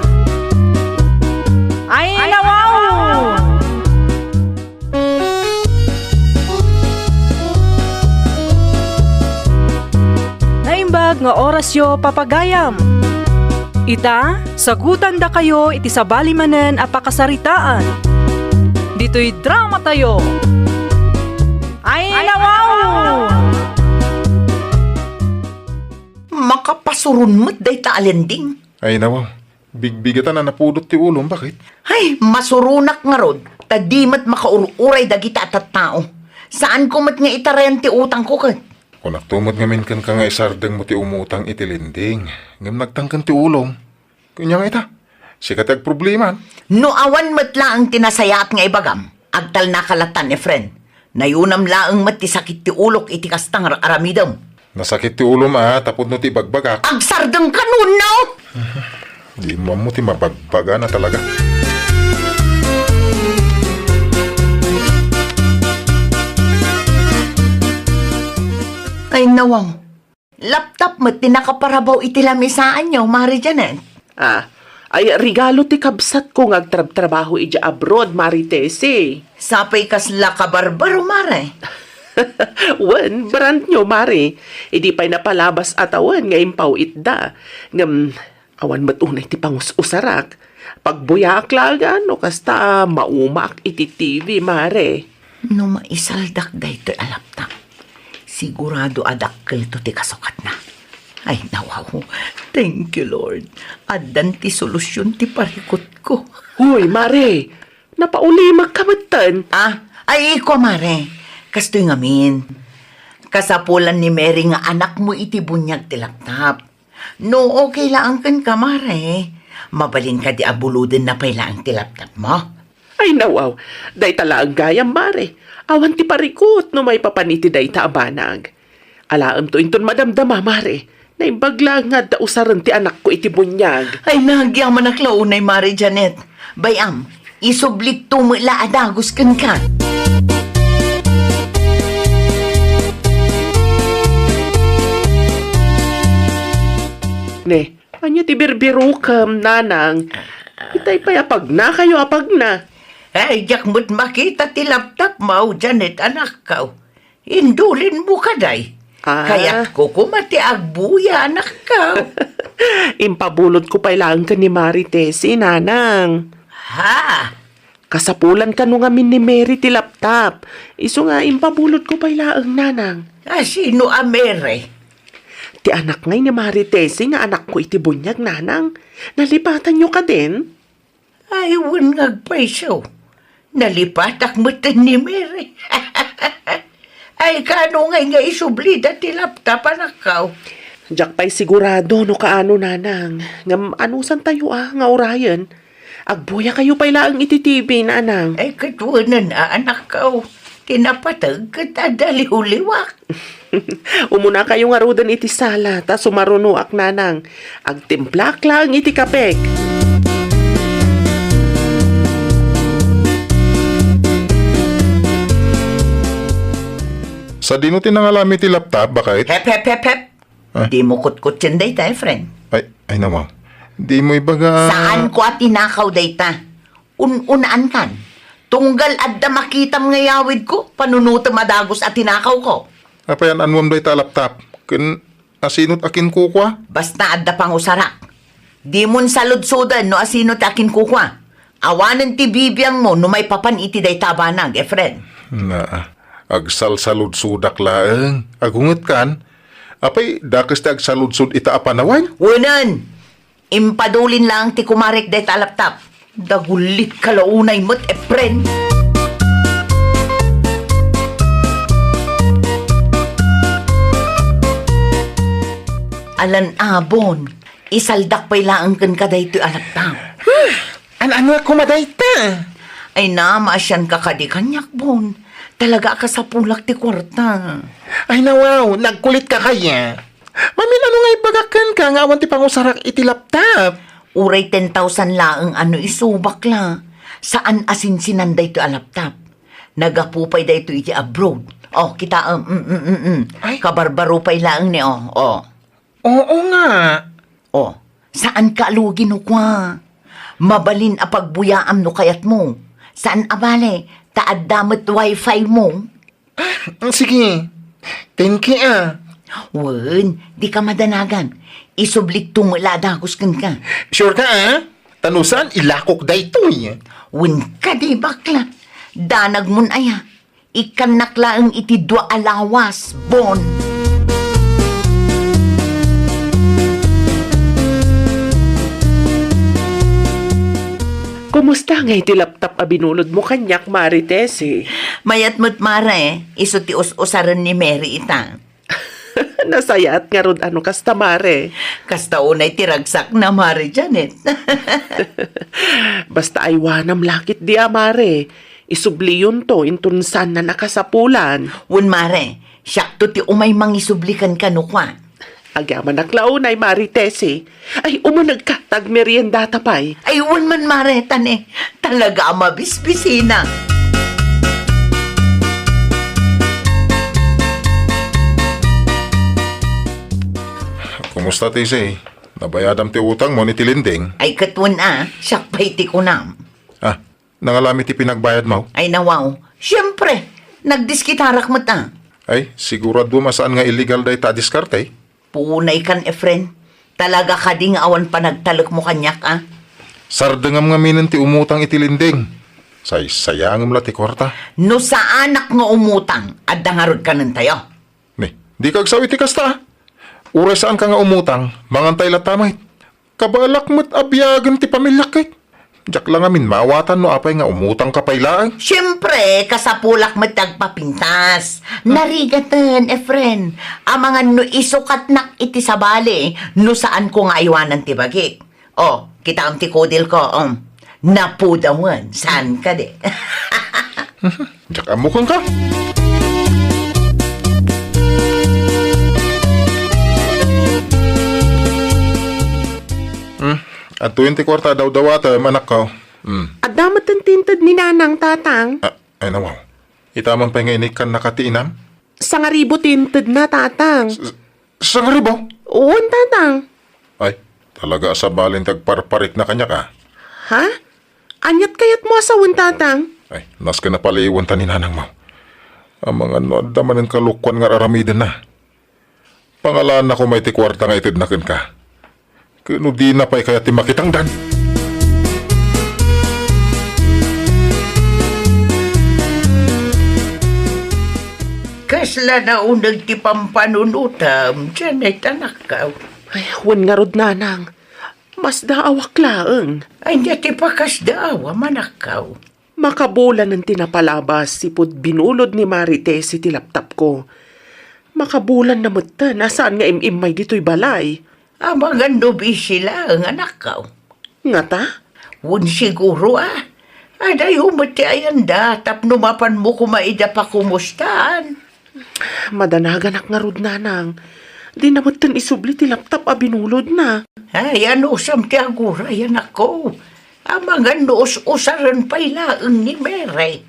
Ay, nawaw! Naimbag nga orasyo, papagayam. Ita, sagutandakayo iti sabali manen a pakasaritaan. Ditoy dramatayo. Ay, nawaw! Makapasuron met dayta a lending. Ay, nawaw. Bigbigatan a napudot ti ulom, bakit? Ay, masuronak ngarud, ta di met makaur-uray dagita a tattao. Saanko met nga itarayan ti utangko ket. Kunakto met ngamin kenka nga isardengmo ti umutang iti lending, ngem nagtangken ti ulom. Kanya nga ita, sika ti agproblema. No awan met laeng ti nasayaat nga ibagam, agtalnaka latta, Efren. Nayunam laeng met ti sakit ti ulok iti kasta nga aramidem. Nasakit ti ulom a, tapno ti ibagbagak. Agsardengka, Nuna! Di mo ammo ti mabagbagana talaga. Ay, nawaw. Laptop met ti nakaparabaw iti lamisaanyo, Mare Janet. Ah, ay, regalo ti kabsatko nga agtrabtrabaho idiay abroad, Mare Tessie. Sapay kasla kabarbaro, Mare. Wen, brand new, Mare. Idi pay napalabas a tawen nga impaw-itda. Ngem, awan met unay ti pangus-usarak. Pagbuyaak laengen no kasta maumaak iti T V, Mare. No maisaldak daytoy a laptop, sigurado a dakkelto ti kasukatna. Ay, nawaw. Thank you, Lord. Addan ti solusyon ti parikutko. Hoy, Mare! Napaulimek ka metten. Ah, ay, iko, Mare. Kastoy ngamin. Kasapulan ni Mary nga anakmo iti buniag ti laptop. No okay laeng kenka, Mare, mabalin kadi a bulodenna pay laeng ti laptopmo? Ay, nawaw, dayta laeng gayam, Mare. Awan ti parikut no maipapan iti dayta a banag. Alaemto inton madamdama, Mare. Naimbag laeng nga adda usaren ti anakko iti buniag. Ay, nagyamanak la unay, Mare Janet. Bay-am, isublikto met la a dagus kenka. Ne, ania ti birbirukem, nanang? Itay pay a pagna kayo a pagna. Ay, diak met makita ti laptopmo, Janet, anakko. Indulinmo kadi. Ah. Kayatko koma ti agbuya, anakko. Impabulodko pay laeng ken ni Mare Tessie, nanang. Ha? Kasapulan kano ngamin ni Mary ti laptop. Isu nga impabulodko pay laeng, nanang. A, sino a Mary? Ti anak ngay ni Mari Tessie nga anakko iti buniag, nanang. Nalipatanyo kadin? Ay, wen nga agpayso. Nalipatak metten ni Mary. Ay, kaano ngay nga isublida ti laptop, anakko? Diak pay sigurado no kaano, nanang. Ngem anusantayo a nga urayen? Agbuyakayo pay laeng iti T V, nanang. Ay, ket wenen a, anakko. Ti napateg ket adda liwliwak. Umunakayo ngaruden iti sala, ta sumarunoak, nanang. Agtimplaak laeng iti kapek. Sadino ti nangalami ti laptop, baket? Hep, hep, hep, hep. Ah. Dimo kutkutten dayta, Efren. Ay, ay, nawaw. Dimo ibaga. Saanko a tinakaw dayta. Un-unaankan. Tunggal adda makitam nga yawidko, panunotem a dagus a tinakawko. Apay an-anuam dayta a laptop? Ken asinot a kinkukua? Basta adda pangusarak. Dimon saludsoden no asino ti akinkukua. Awanen ti bibiangmo no maipapan iti dayta a banag, Efren. Naa, agsalsaludsodak laeng. Agungetkan? Apay, dakes ti agsaludsod ita a panawen? Wenen! Impadulin laeng ti kumarek dayta a laptop. Dagullitka la unay met, Efren. Alan-a, Bon, isaldak pay laeng kenka daytoy a laptop. Hmm, an-ano a koma dayta? Ay, naasianka kadi kaniak, Bon. Talaga a kasapulak ti kuarta. Ay, nawaw, nagkulitka kaya? Mamin-ano nga ibagak kenka nga awan ti pangusarak iti laptop? Uray ten thousand laeng a no isu, bakla. Saan a sinsinan daytoy a laptop. Naggapu pay daytoy iti abroad. Oh, kitaem, mm, mm, mm, mm. Ay. Kabarbaro pay laeng ni, oh, oh. Oo nga. Oh, saanka a lugi no kua. Mabalin a pagbuyaam no kayatmo. Saan a bale, ta adda met wifi mo. Ah, sige. Thank you, ah. Wen, dika madanagan. Isublikto met la a dagus kenka. Sure ka, ah? Ta no saan, ilakok daytoy. Wen kadi, bakla. Danagmon aya. Ikkannak laeng iti dua a lawas, Bon. Kumusta ngay ti laptop a binulodmo kaniak, Mare Tessie? Mayat met, Mare. Isu ti us-usaren ni Mary ita. Nasayaat ngarud a no kasta, Mare. Kasta unay ti ragsakna, Mare Janet. Basta aywanam la ketdi a, Mare. Isubliyonto inton saannan a kasapulan. Wen, Mare, siakto ti umay mangisubli kenka no kua. Agyamanak la unay, Mare Tessie. Ay, umunegka, ta agmeriendata pay. Ay, wen man, Mare, ta ne, talaga a mabisbisina. Kumusta, Tessie? Nabayadam ti utangmo iti lending? Ay, ket wen a, siak pay ti kunam. Ah, nangalami ti pinagbayadmo? Ay, nawaw. Siempre, nagdiskitarak met a. Ay, siguraduem a saan nga illegal dayta a diskarte? Punay kan, Efren. Talaga kadi nga awan panagtalekmo kaniak, a? Sardengam ngaminen ti umutang iti lending. Saysayangem la ti kuarta. No saanak nga umutang, adda ngarud kanentayo. Ni, dika agsaw iti kasta, a? Uray saanka nga umutang, mangantay latta met. Kabalak met a biagen ti pamiliak ket. Diak la ngamin maawatan no apay nga umutangka pay laeng. Siempre, kasapulak met ti agpapintas. Narigaten, Efren. Amangan no isukatnak iti sabali, no saanko nga aywanan ti bagik. Oh, kitaem ti kudilko, um. Napudawen, saan kadi? Diak ammo kenka. Hmm, adtoyen ti kuarta a dawdawatem, anakko. Hmm. Adda met ti inted ni Nanang, Tatang. Ah, ay, nawaw. Ita man pay nga inikkannaka ti inam? Sangaribu ti intedna, Tatang. S-, sangaribu? Wen, Tatang. Ay, talaga a sabalin ti agparparikna kaniak, a. Ha? Aniat kayatmo a sawen, Tatang? Ay, nasken a paliiwenta ni nanangmo. Amangan no adda manen kalokuan nga ar-aramidenna. Pangalaannako met ti kuarta nga itedna kenka. Ket no dina pay kayat ti makitangdan. Kasla nauneg ti pampanunotam, Janet, anakkaw. Ay, wen ngarud, nanang. Masdaawak laeng. Ania ti pakasdaawam, anakkaw? Makabulanen ti napalabas iti binulod ni Mari Tessie ti laptop ko. Makabulanna metten a saan nga im-immay ditoy balay. Amangan no busy laeng, anakkaw. Ngata? Wen siguro a. Adayo met ti ayanda tapno mapanmo koma ida pakumustaan. Madanaganak ngarud, nanang. Dina metten isubli ti laptop a binulodna. Ay, anusam ti aguray, anakko? Amangan no us-usaren pay laeng ni Mary.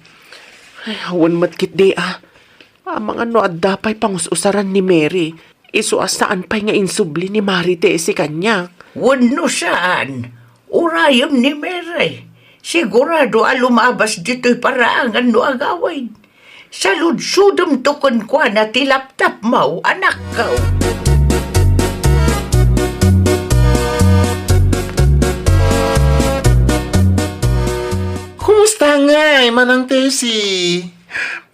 Ay, awan met ketdi a. Amangan no adda pay pangus-usaran ni Mary. Isu a saan pay nga insubli ni Mari Tessie kaniak. Wenno saan, urayem ni Mary. Sigurado a lumabas ditoy paraangan no agawid. Saludsodemto kenkuana ti laptopmo, anakko. Kumusta ngay, Manang Tessie?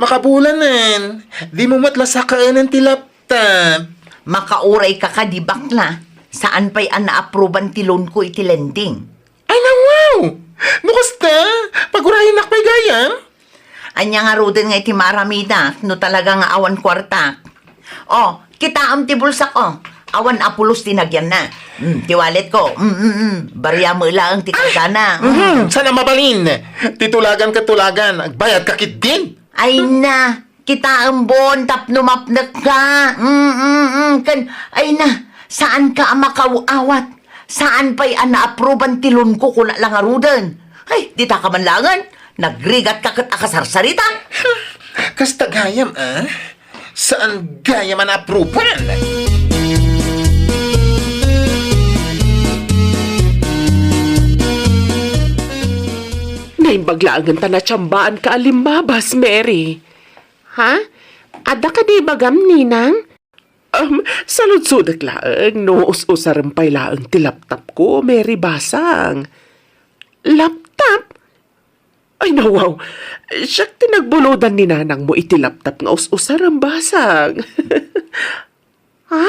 Makabulanen, dimo met la sakaenen ti laptop. Makaurayka kadi, bakla. Saan pay a naaproban ti loan ko iti lending. Ay, nawaw! No kasta, pagurayennak pay gayam? Ania ngaruden nga iti maaramidak no talaga nga awan kuartak? O, kitaem ti bulsak, o. Awan a pulos ti nagyanna. Mm, ti wallet ko. Mm, mm, mm. Bariam laeng ti kargana. Mm. Mhm, saan a mabalin? Ti tulagan ket tulagan. Agbayadka ketdin. Ay na, kitaem bon tapno mapnekka. Mm, mm, mm. Ken, ay na, saanka a makaw-awat. Saan pay a naaproban ti loan ko, kuna la ngaruden. Ay, dita ka man laengen. Nagrigatka ket akasarsarita. Kasta gayam, a? Saan gayam a naaproban? Naimbag laengen ta natsambaanka a limmabas, Mary. Ha? Adda kadi ibagam, Ninang? Um, saludsodek laeng no us-usarem pay laeng ti laptop ko, Mary Basang. Laptop? Ay, nawaw. Siak ti nagbulodan ni nanangmo iti laptop nga us-usarem, Basang. Ha?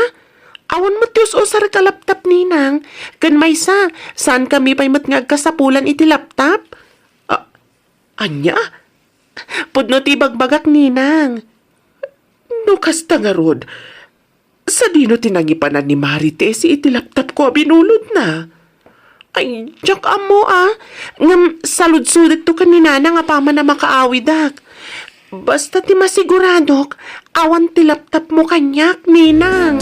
Awan met ti us-usarek a laptop, Ninang. Ken maysa, saankami pay met nga agkasapulan iti laptop? A-, ania? Pudno ti ibagbagak, Ninang. No kasta ngarud, sadino ti nangipanan ni Mari Tessie iti laptop ko a binulodna? Ay, diak ammo, a. Ngem saludsodekto ken ni Nanang apaman a makaawidak. Basta ti masiguradok, awan ti laptopmo kaniak, Ninang.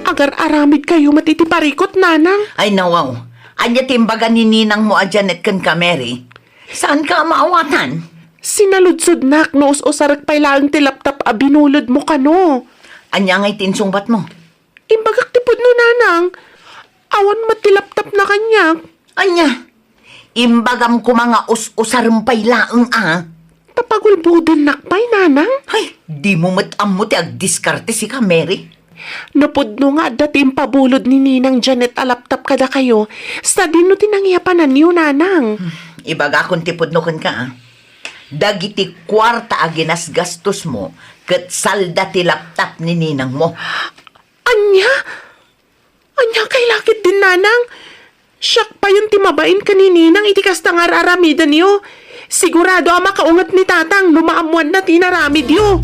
Agar-aramidkayo met iti parikut, Nanang. Ay, nawaw. Ania ti imbaga ni ninangmo a Janet kenka, Mary? Saanka a maawatan? Sinaludsodnak no us-usarek pay laeng ti laptop a binulodmo kano. Ania ngay ti insungbatmo? Imbagak ti pudno, Nanang. Awan met ti laptopna kaniak. Ania? Imbagam koma nga us-usarem pay laeng, a. Ta pagulbodennak pay, Nanang? Ay, dimo met ammo ti agdiskarte sika, Mary. No pudno nga adda ti impabulod ni Ninang Janet a laptop kadakayo, sadino ti nangiapananyo, Nanang? Hmm, ibagakon ti pudno kenka, a. Dagiti kuarta a ginasgastosmo ket salda ti laptop ni ninangmo. Ania? Ania kay lakit din, Nanang? Siak payen ti mabain ken ni Ninang iti kasta nga ar-aramidenyo. Sigurado a makaunget ni Tatang no maammoanna ti inaramidyo.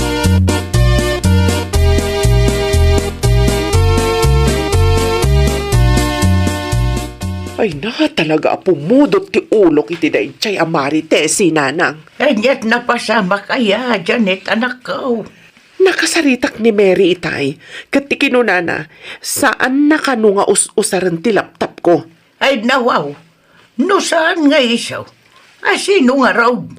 Ay na, talaga a pumudot ti ulok iti daydiay a Mari Tessie, Nanang. Ket napasamak aya, Janet, anakko. Nakasaritak ni Mary itay, ket ti kinunana, saanna kano nga us-usaren ti laptop ko. Ay, nawaw. No saan nga isu, a sino ngarud?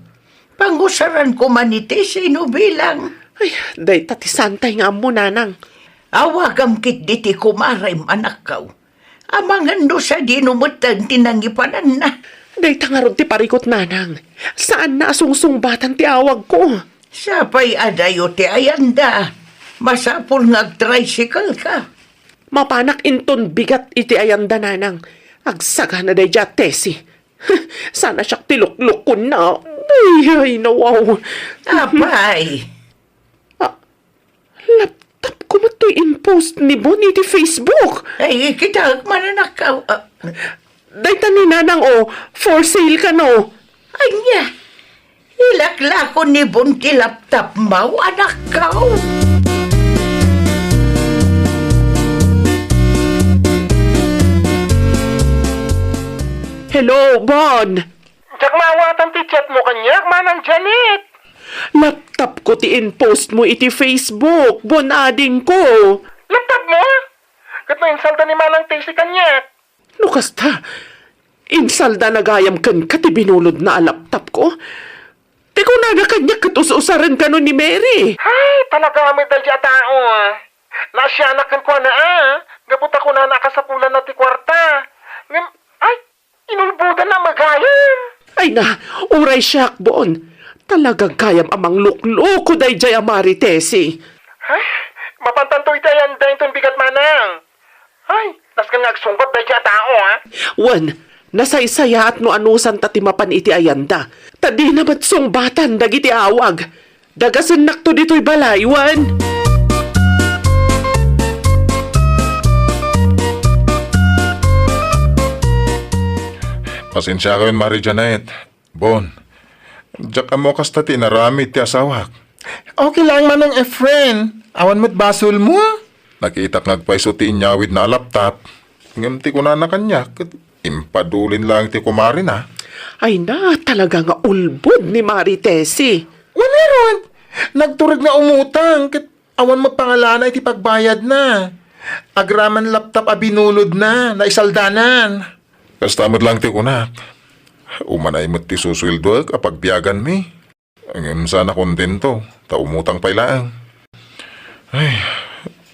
Pangusaran koma ni ti sino bilang. Ay, dayta ti saantay nga ammo, Nanang. Awagam ketdi ti kumarem, anakko. Amangan no sadino metten ti nangipananna. Dayta ngarud ti parikut, Nanang. Saanna a sungsungbatan ti awagko. Sapay adayo ti ayanda. Masapul nga agtricycle ka. Mapanak inton bigat iti ayanda, Nanang. Agsagana daydiay a Tessie. Sana siak ti luklukonna. Ay, ay, nawaw. Apay. Ah, laptop ko met toy in-post ni Bon iti Facebook. Ay, kitak man, anak, ah, ah. Dayta ni Nanang, o, for sale kano. Ania? Ilaklako ni Bon ti laptop mo, anakko? Hello, Bon. Diak maawatan ti chat mo kaniak, Manang Janet. Laptop ko ti in-post mo iti Facebook, Bon, adingko. Laptop mo? Ket no insalda ni Manang Tessie kaniak? No kasta, insaldana gayam kenka ti binulodna a laptop ko? Ti kunana kaniak ket us-usaren kano ni Mary. Ay, talaga met daydi a tao, ah. Naasianak kenkuana, ah. Gapu ta kunana a kasapulanna ti kuarta. Ngem, ay, inulbodanna met gayam. Ay na, uray siak, Bon. Talaga gayam a manglukloko daydiay a Mari Tessie. Ay, mapantanto iti ayanda inton bigat, Manang. Ay, nasken nga agsungbat daydi a tao, ah. Wen, nasaysayaat no anusanta ti mapan iti ayanda. Ta dina met sungbatan dagiti awag. Dagasennakto ditoy balay, wen. Pasensiakan, Mari Janet. Bon, diak ammo kasta ti inaramid ti asawak. Okay lang, Manong Efren. Awan met basolmo. Nakitak nga agpayso ti inyawidna a laptop. Ngem ti kunana kaniak, ket impadulin lang ti kumarina. Ay na, talaga nga ulbod ni Mari Tessie. Wen, ngarud, nagturod nga umutang, ket awan met pangalana iti pagbayadna. Agraman laptop a binulodna, naisaldanan. Kasta met lang ti kunak. Umanay met ti susueldoek a pagbiaganmi. Ngem saan a kontento, ta umutang pay laeng. Ay,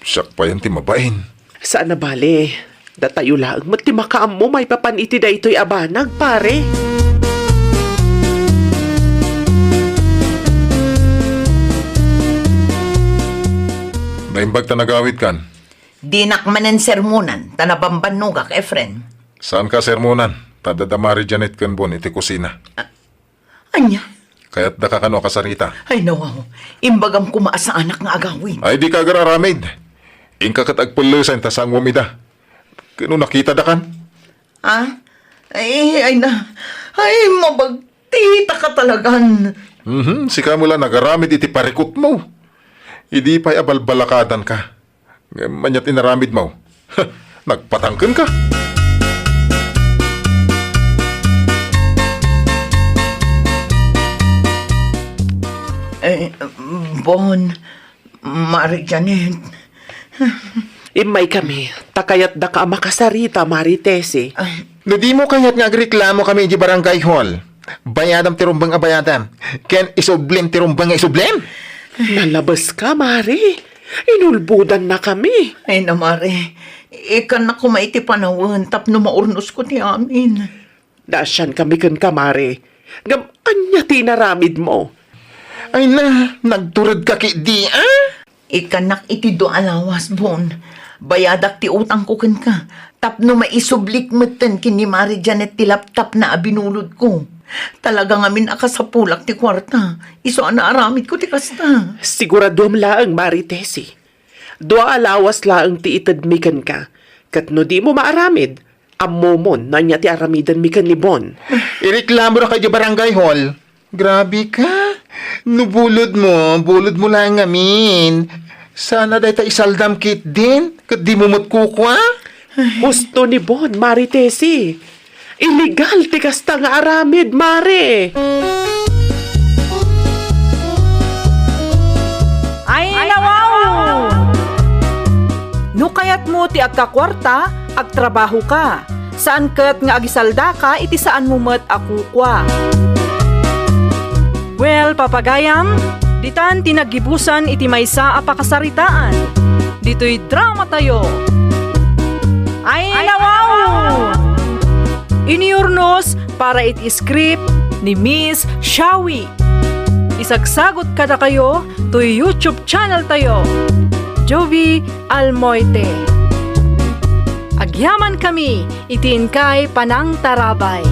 siak payen ti mabain. Saan a bale, datayo laeng met ti makaammo maipapan iti daytoy a banag, pare. Naimbag ta nagawidkan. Dinak manen sermonan, ta nabambannogak, Efren. Saanka a sermonan, ta adda da Mari Janet ken Bon iti kusina. Ah, ania? Kayatdaka kano a kasarita? Ay, nawaw. Imbagam koma a saanak nga agawid. Ay, dika agar-aramid. Inka ket agpellesen ta sangom ida. Ket no nakitadakan? Ah? Ay, ay na. Ay, mabagtitaka talagan. Mhm, sika met la nagaramid iti parikutmo. Idi pay a balbalakadanka. Ngem ania ti inaramidmo? Nagpatangkenka? Eh, Bon, Mari Janet. Immaykami, ta kayatdaka a makasarita, Mari Tessie. Ay. No dimo kayat nga agreklamokami idiay barangay hall, bayadam ti rumbeng a bayadam, ken isublim ti rumbeng nga isublim. Nalabeska, Mari. Inulbodannakami. Ay na, Mari. Ikkannak koma iti panawen tapno maurnosko ti amin. Naasiankami kenka, Mari. Ngem ania ti inaramidmo? Ay na, nagturedka ketdi, a? Ikkannak iti dua a lawas, Bon. Bayadak ti utangko kenka, tapno maisublik metten ken ni Mari Janet ti laptopna a binulodko. Talaga ngamin a kasapulak ti kuarta. Isu a naaramidko ti kasta. Siguraduem laeng, Mari Tessie. Dua a lawas laeng ti itedmi kenka. Ket no dimo maaramid, ammomon no ania ti aramidenmi ken ni Bon. Ireklamodaka idiay barangay hall. Grabe ka. No bulodmo, bulodmo laeng ngamin. Saan a dayta isaldam ketdin, ket dimo met kukua? Husto ni Bon, Mari Tessie. Illegal ti kasta nga aramid, Mari. Ay, nawaw! No kayatmo ti agkakuarta, agtrabahoka. Saan ket nga agisaldaka iti saanmo met a kukua. Well, papagayam, ditan ti naggibusan iti maysa a pakasaritaan. Ditoy dramatayo. Ay, nawaw! Iniurnos para iti script ni Miss Shawi. Isagsagot kadakayo toy YouTube channel tayo, Jovie Almoite. Agyamankami iti inkay panangtarabay.